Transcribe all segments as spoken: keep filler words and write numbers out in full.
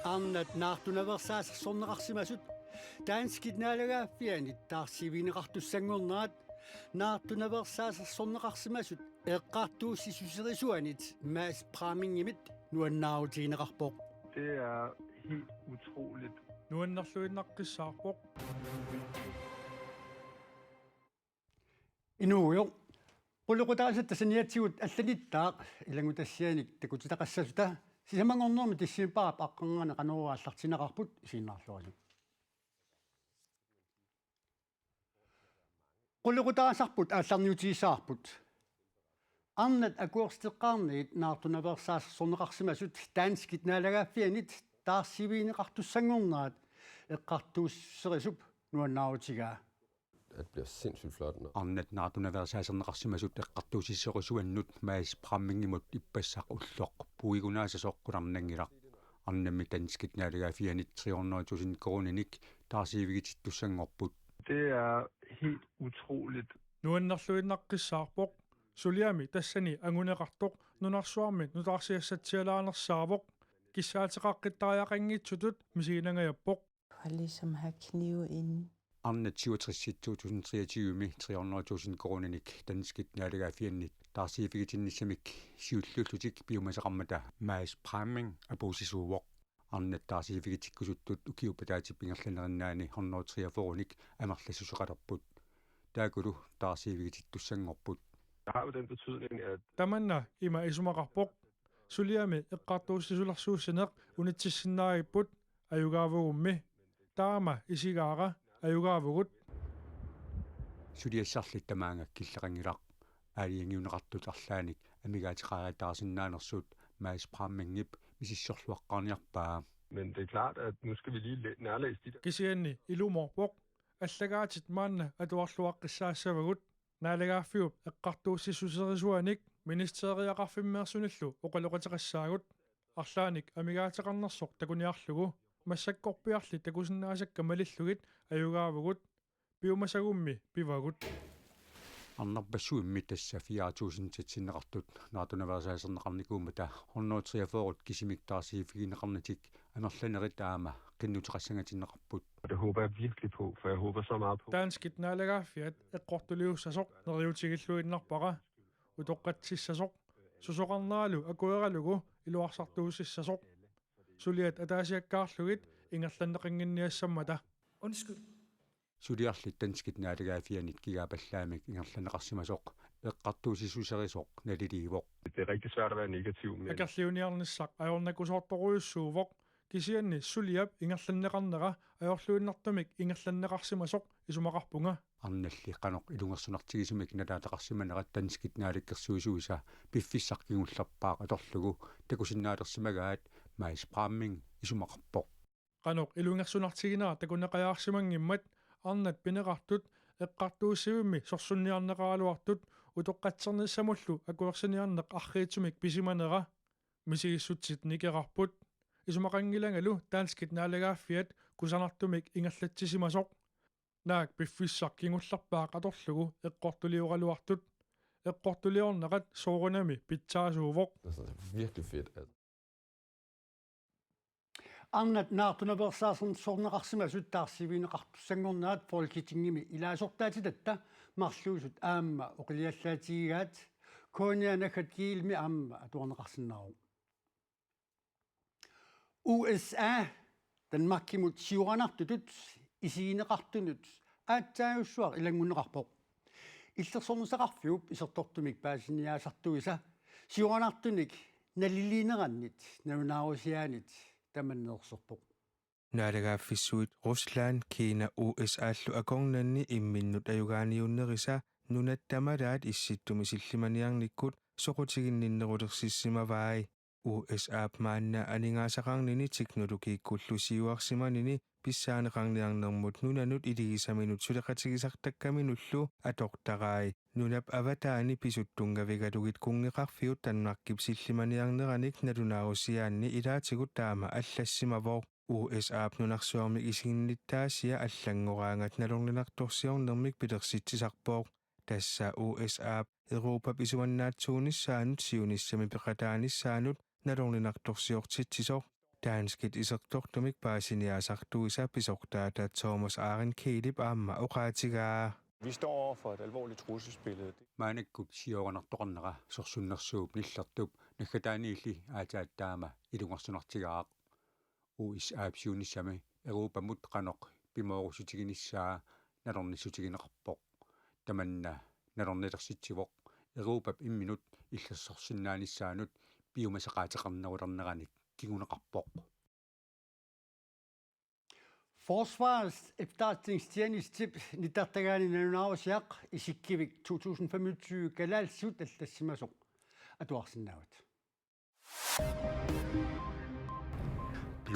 Arnat naartunaveersaasersorneqarsimasut danskit naalagaaffiannit taarsiivigineqartussanngornerat, naartunaveersaasersorneqarsimasut eqqartuussissuserisuanit Mads Prammingimit nuannaarutigineqarpoq. Det er helt utroligt. Nuannerluinnaqqissaarpoq. Inuugujoq. Qulequtaasatta saniatigut allanittaaq ilanngutassianik takutitaqassasuta sisamanngornermi decembarip aqqarngaani Qanorooq aallartinneqarput, isiginnaarluarisi. Qulequtaasarput aallarniutigissavarput. Arnat akuersiteqqaarnagit naartunaveersaasersorneqarsimasut danskit naalagaaffiannit taarsiivigineqartussanngornerat eqqartuussissuserisup nuannaarutigaa. Det bliver sindssygt flot, når Arnat naartunaveersaaserneqarsimasut eqqartuussissuserisuannut Mads Prammingimut ippassaq ulloq puigunaassasoq qularnanngilaq. Arnammi danskit naalagaaffiannit tre hundrede tusind koruuninik taarsiivigitissussanngorput. Det er helt utroligt. Nuannerluinnaqqissaarpoq. Suliami tassani anguneqartoq nunarsuarmi nutaarsiassatsialaanersaavoq. Kissaateqaqqittariaqanngitsutut misiginangajappoq. Har ligesom have knive inde. Arnat syvogtres to tusind treogtyve-mi tre hundrede tusind koruuninik danskit naalagaaffiannit taarsiivigitinnissamik siulliullutik piumasaqarmata Mads Pramming apuussisuuvoq. Arnat taarsiivigitikkusuttut ukiup ataatsip ingerlanerinnaani hundrede treogfyrrenik amerlassuseqalerput. Taakkulu taarsiivigitissussanngorput. Det har jo den betydning, at Tamanna ima isumaqarpoq. Suliami eqqartuussisulersuussineq unitsissinnaagippoq ajugaavugummi. Taama isigaara ajugaavugut. Suliassarli tamaanga killeqanngilaq. Aalajangiunneqartut arlaannik amigaateqariataarsinnaanersut Mads Prammingip misissorluaqqaarniarpaa. Men det er klart, at nu skal vi lige læ- nærlæse de der. Kisianni ilumoorpoq. Allagaatit maanna atuarluaqqissaassavagut. Naalagaaffiup eqqartuussissuserisuanik ministeriaqarfimmeersunillu oqaloqateqassaagut. Arlaannik amigaateqarnersoq takuniarlugu. Massakkorpiarli takusinnaasakka malillugit ajugaavugut. Piumasagummi pivagut. Arnarpassuimmi tassa fire tusind sinneqartut naartunaveersaaserneqarnikuummata hundrede treogfyrre kisimik taarsiiffigineqarnatik amerlanerit aamma qinnuteqassangatinneqarput. Og det håber jeg virkelig på, for jeg håber så meget på. Danskit naalagaaffiat eqqortuliussasoq neriutigilluinnarpara. Utoqqatsissasoq. Susoqarneralu akueralugu iluarsartuussissasoq. Suliat ataasiakkaarlugit ingerlanneqannginniassammata. Undskyld. Suliarli danskit naalagaaffiannit kigaapallaamik ingerlanneqarsimasoq eqqartuussissuserisoq naliliivoq. Det er rigtig svært at være negativ, men Akerliuniarnissaq ajornakusoortorujussuuvoq. Kisianni suliap ingerlanneqarnera ajorluinnartumik ingerlanneqarsimasoq isumaqarpunga. Arnalli qanoq ilungersunartigisumik nalaataqarsimanerat danskit naalakkersuisuisa piffissaq kingullerpaaq atorlugu takusinnaalersimagaat Mads Bramming isumaqarpoq. Qanoq ilungersunartiginera takuneqajaarsimanngimmat arnat pineqartut eqqartuussivimmi sorsunniarneqaraluartut utoqqatsernissamullu akuersiniarneq arriitsumik pisimanera. Misigissutsit nikerarput. Isumaqanngilangalu danskit naalagaaffiat kusanartumik ingerlatsisimasoq. Naak piffissaq kingullerpaaq atorlugu eqqortulioraluartut. Eqqortuliornerat soorunami pitsaasuuvoq. Det er sådan virkelig fedt, altså. Arnat naartunaveersaasersorneqarsimasut taarsiivigineqartussanngornerat Folketingimi ilaasortaatitatta marluusut aamma oqiliallaatigigaat K N R naggat G L-mi aamma atuarneqarsinnaavoq. U S A Danmarkimut siuaranartutut isigineqartunut aatsaajussuaq ilanngunneqarpoq. Illersornisaqarfiup isertortumik paasiniaasartuisa siuaranartunik naliliinerannit nalunaarusiaanit tamanneersorpoq. Naalagaaffissuit Rusland, Kina, U S A-llu akornanni imminnut ajugaaniunnerisa nunat tamalaat Issittumi Sillimaniarnikkut soqutiginninnerulersissimavai. U S A-p maanna aningaasaqarnini teknologiikkullu siuarsimanini pissaaneqarniarnermut nunanut iligisaminut suleqatigisartakkaminullu atortarai. Nunap avataani pisut tunngavigalugit kunngeqarfiup Danmarkip sillimaniarneranik nalunaarusiaanni ilaatigut taama allassimavoq. U S A-p nunarsuarmik isiginnittaasia allanngoraangat nalorninartorsiornermik pilersitsisarpoq. Tassa U S A-p Europap isumannaatsuunissaanut siunissami peqataanissaanut nalorninartorsiortitsisoq. Danskit isertortumik paasiniaasartuisa pisortaata Thomas Arenkielip aamma oqaatigaa. Vi står over for et alvorligt trusselsbillede. Maannakkut siooranartoqarnera sorsunnersuup nillertup naggataaniilli aatsaat taama ilungersunartigaaq. U S A-p siunissami Europamut qanoq pimoorussutiginissaa nalornissutigineqarpoq. Tamanna nalornilersitsivoq Europap imminut illersorsinnaanissaanut piumasaqaateqarnerulerneranik kinguneqarpoq. Forsvarets Efterretningstjenestep nittartagaani nalunaarusiaq Issikkivik to tusind femogtyve kalaallisut allassimasoq atuarsinnaavat.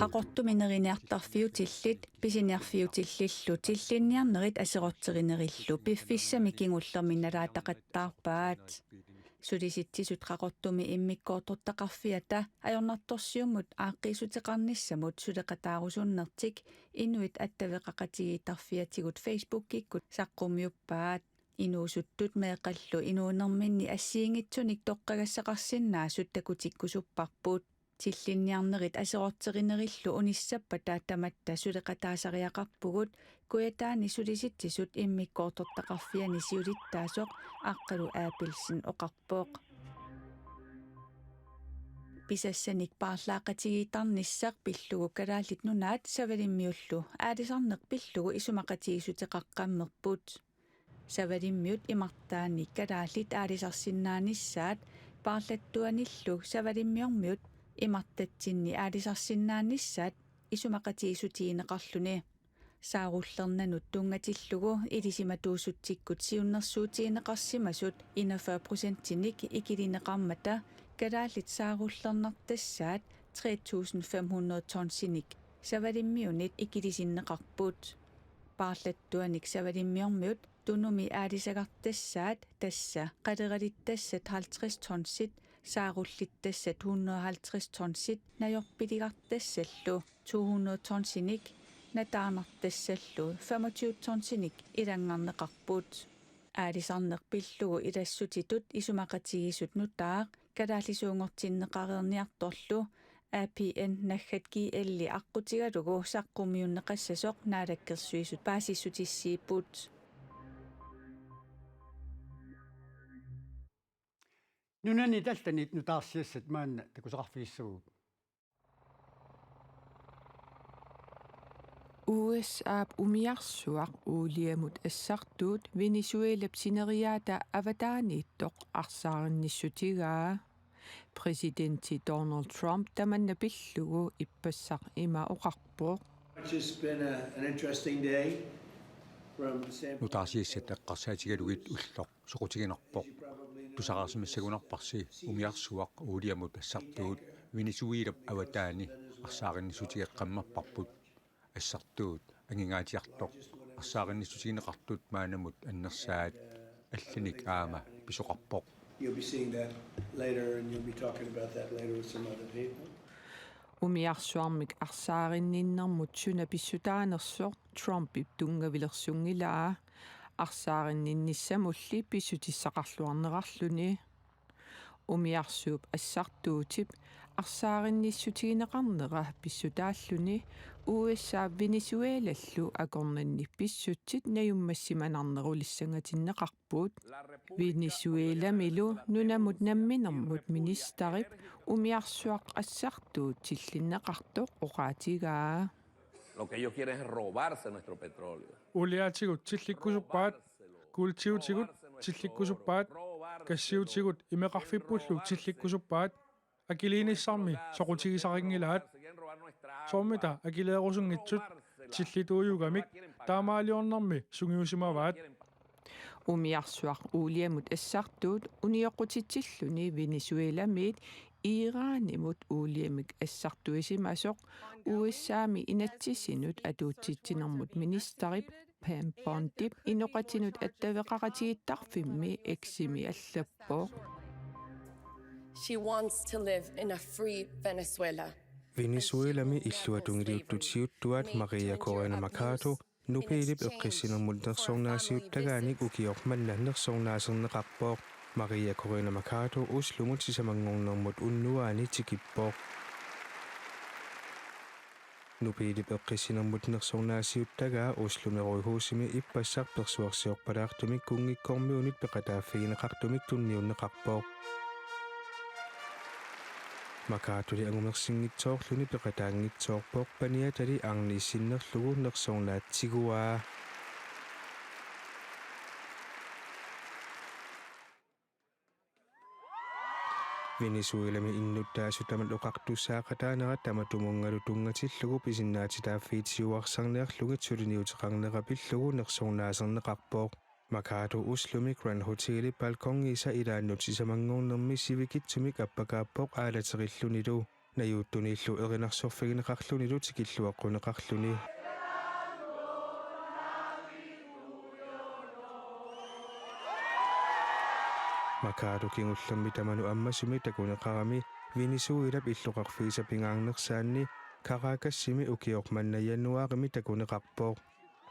Qaqortumi neriniartarfiutillit pisiniarfiutillillu tillinniarnerit aserorterinerillu piffissami kingullermi nalaataqattaarpaat. Sulisitsisut Qaqortumi immikkoortortaqarfiata ajornartorsiummut aaqqiissuteqarnissamut suleqataarusunnertik inuit attaveqaqatigiittarfiatigut Facebookikkut saqqummiuppaat. Inuusuttut meeqqallu inuunerminni assigiinngitsunik toqqagassaqarsinnaasut takutikkusupparput. Tillinniarnerit aserorterinerillu unissappata tamatta suleqataasariaqarpugut, Kujataani Sulisitsisut immikkoortortaqarfiani siulittaasoq Aqqalu Abelsen oqarpoq. Pisassanik paarlaaqatigiittarnissaq pillugu Kalaallit Nunaat Savalimmiullu aalisarneq pillugu isumaqatigiissuteqaqqammerput. Savalimmiut imartaanni kalaallit aalisarsinnaanissaat paarlattuanillu savalimmiormiut imartatsinni aalisarsinnaanissaat isumaqatigiissutigineqarluni. Saarullernanut tunngatillugu ilisimatuussutsikkut siunnersuutigineqarsimasut enogfyrre procentinik ikilineqarmata kalaallit saarullernartassaat tre tusind fem hundrede tonsinik savalimmiunit ikilisinneqarput. Paarlattuanik savalimmiormiut Tunumi aalisagartassaat, tassa qaleralittassat halvtreds tonsit, saarullittassaat hundrede halvtreds tonsit, najorpiligartassallu to hundrede tonsinik, nataarnartassallu femogtyve tonsinik ilanngarneqarput. Aalisarneq pillugu ilassutitut isumaqatigiissut nutaaq kalaallisuunngortinneqareerniartorlu A P N naggat G L-i aqqutigalugu saqqummiunneqassasoq Naalakkersuisut paasissutissiipput. Nunanit allanit nutaarsiassat maanna takusaqarfigissavagut. U S A-p umiarsuaq uuliamut assartuut Venezuelap sineriaata avataaniittoq arsaarinnissutigaa. Præsidenti Donald Trump tamanna pillugu ippassaq ima oqarpoq. It's just been a, an interesting day from the standpoint. Nutaarsiassat eqqarsaatigalugit ulloq soqutiginarpoq. Tusarsimassagunarparsi umiarsuaq uuliamut assartuut Venezuelap avataani arsaarinnissutigeqqammerparput. Assartuut angingaatsiartoq arsaarinnissutigineqartut maannamut annersaat allanik aamma pisoqarpoq. You'll be seeing that later, and you'll be talking about that later with some other people. Umiarsuarmik arsaarinninnermut suna pissutaanersoq Trumpip tunngavilersunngilaa. Arsaarinninnissamulli pissutissaqarluarnerarluni. Umiarsuup assartuutip arsaarinnissutigineqarnera pissutaalluni U S A Venezuelallu akornanni pissutsit najummassimanarnerulissangatinneqarput. Venezuelamilu nunamut namminermut ministerip umiarsuaq assartuut tillinneqartoq oqaatigaa. Lo que ellos quieren es robarse nuestro petróleo. Uliaatigut tillikkusuppaat, kuultiutigut tillikkusuppaat, gassiutigut imeqarfippullu tillikkusuppaat, akiliinissarmi soqutigisarinngilaat. Soormita akileerusunngitsut tillituujugamik taamaaliornermi sungiusimavaat. Umiarsuaq uuliamut assartuut unioqqutitsilluni Venezuelamiit Iranimut uuliamik assartuisimasoq U S A-mi inatsisinut atuutsitsinermut ministerip Pam Bondip inoqatinut attaveqaqatigiittarfimmi X-imi allappoq. She wants to live in a free Venezuela. Venezuelami illuatungiliuttut siuttuat Maria Corina Machado Nobelip eqqissinermut nersornaasiuttagaanik ukioq manna nersornaaserneqarpoq. Maria Corina Machado Oslomut sisamanngornermut unnuaani tikippoq. Nobelip eqqissinermut nersornaasiuttagaa Oslomi Rådhusimi ippassaq persuarsiorpalaartumik kunngikkormiunit peqataaffigineqartumik tunniunneqarpoq. Makaatuli angumersinngitsoorluni peqataanngitsoorpoq, paniatali arni sinnerlugu nersornaatiguaa. Venezuelami innuttaasut tamat oqartussaaqataanerat tamatumunngalu tunngatillugu pisinnaatitaaffiit siuarsarniarlugit suliniuteqarnera pillugu nersornaaserneqarpoq. Makaatu Oslomi Grand Hoteli balkongiisa ilaannut sisamanngornermi sivikitsumik appakaappoq aalaterillunilu. Najuuttuniillu erinarsorfigineqarlunilu tikilluaqquneqarluni. Makaatu kingullermi tamanut ammasumi takuneqarami Venezuelap illoqarfiisa pingaarnersaanni Caracasimi ukioq manna januaarimi takuneqarpoq.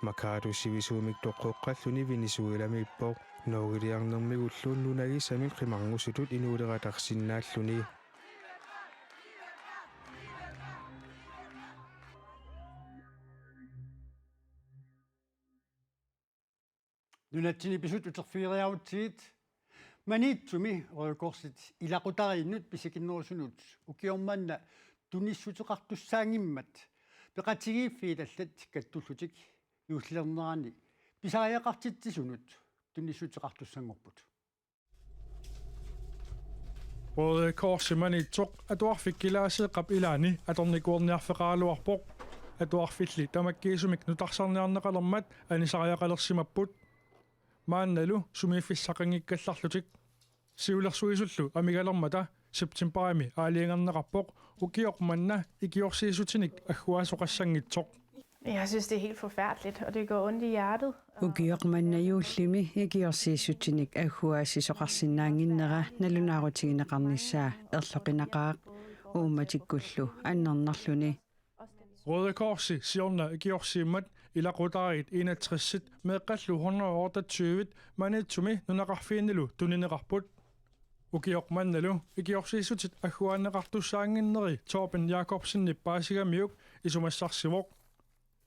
Makaatu sivisuumik toqqoqqalluni Venezuelamiippoq. Norgeliarnermigullu nunagisamik qimarngusutut inuuleratarsinnaalluni. Nunatsinni pisut uterfigeriarutsigit. Maniitsumi Røde Korsit ilaqutariinnut pissakinnerusunut ukioq manna tunissuteqartussaanngimmat peqatigiiffiit allat kattullutik juullilernerani pisariaqartitsisunut tunissuteqartussanngorput. Røde Korsi Maniitsoq atuarfik Kilaaseeqqap ilaani atornikuerniarfeqaraluarpoq. Atuarfilli tamakkiisumik nutarsarniarneqalermat anisariaqalersimapput. Maannalu sumiiffissaqanngikkallarlutik. Siulersuisullu amigalermata septembarimi aalajangerneqarpoq ukioq manna ikiorsiissutinik agguaasoqassanngitsoq. Jeg synes, det er helt forfærdeligt, og det gør ondt i hjertet. Ukioq manna juullimi ikiorsiissutinik agguaassisoqarsinnaannginnera nalunaarutigineqarnissaa erloqinaqaaq uummatikkullu annernarluni. Røde Korsi siorna ikiorsiimmat ilaqutariit enogtresit meeqqallu hundrede og otteogtyve Maniitsumi nunaqarfiinilu tunineqarput. Ukioq mannalu ikiorsiissutit agguaanneqartussaannginneri Torben Jakobsenip paasigamiuk isumassarsivoq.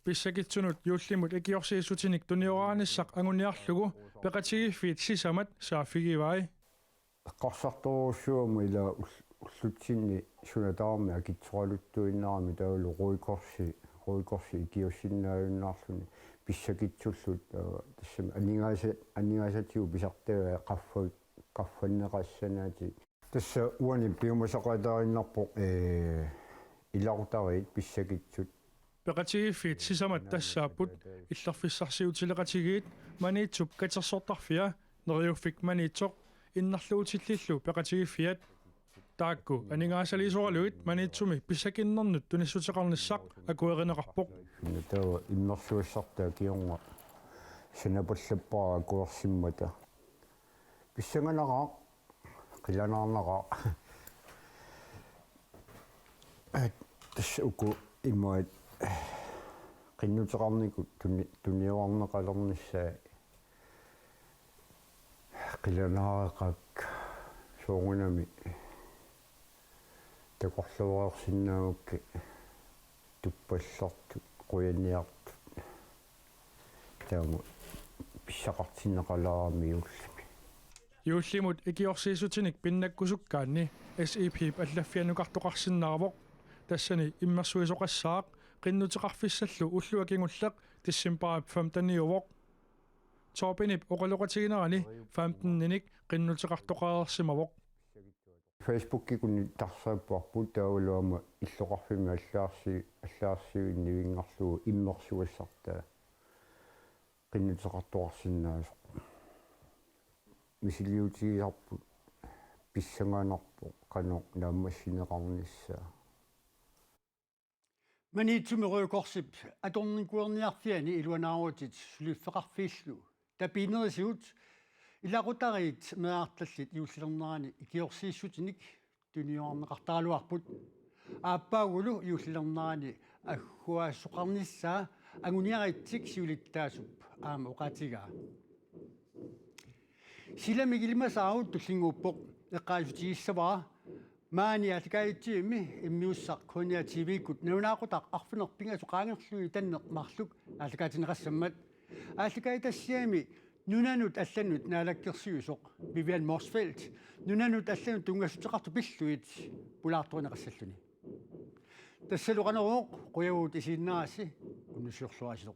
Pissakitsunut juullimut ikiorsiissutinik tunioraanissaq anguniarlugu peqatigiiffiit sisamat saaffigivai. Eqqarsartorujussuugama ila ull-, ullutsinni suna tamarmi akitsoraluttuinnarami taavalu Røde Korsi, Røde Korsi ikiorsinnaajunnaarluni pissakitsullu, taava tassami aningaasa-, aningaasatigut pisartagaq qaffa-, qaffanneqassanatik. Tassa uani piumasaqaataaginnarpoq, ee, ilaqutariit pissakitsut. Peqatigiiffiit sisamat tassaapput illerfissarsiutileqatigiit Maniitsup katersortarfia Neriuffik Maniitsoq innarluutillillu peqatigiiffiat. Taakku aningaasaliisoralugit Maniitsumi pissakinnernut tunissuteqarnissaq akuerineqarpoq. Taava immersugassartaa kingorna sanapallappara akuersimmata. Pissanganaqaaq, qilanaarnaqaaq. At, tassa uku imaat qinnuteqarnikut tuni-, tuniorarneqalernissaa qilanaareqaakka soorunami takorloorsinnaagukku tuppallertut, qujanniartut. Taama pissaqartinneqalaarami juullimi. Juullimut ikiorsiissutinik pinnakkusukkaanni S I P-p allaffianukartoqarsinnaavoq. Tassani immersuisoqassaaq qinnuteqarfissallu ullua kingulleq decembarip femteniuvoq. Torbenip oqaloqatiginerani femteninik qinnuteqartoqareersimavoq. Facebookikkut tarsarpuarput taavalu aamma illoqarfimmi allagarsi-, allagarsiuinnivinngarlugu immersugassartaa qinnuteqartoqarsinnaasoq. Misiliutigisarput pissanganarpoq qanoq naammassineqarnissaa. Maniitsumi Røde Korsip atornikuerniarfiani iluanaarutit suliffeqarfiillu tapiinerisigut ilaqutariit meerartallit juullilernerani ikiorsiissutinik tuniorarneqartaraluarput. Aappaagulu juullilernerani agguaasoqarnissaa anguniaritsik siulittaasup aamma oqaatigaa. Silamik ilimasaarut tullinnguuppoq, eqqaassutigissavara Maani aallakaatitsivimmi immiussaq K N R T V-kkut nalunaaqutaq arfineq-pingasut qaangerlugit tanneq marluk aallakaatinneqassammat. Aallakaatitassiami nunanut allanut naalakkersuisoq Vivian Motzfeldt nunanut allanut tunngassuteqartut pillugit pulaartorineqassalluni. Tassalu Qanorooq, qujavugut isiginnaarassi, unnussiorluarisilu.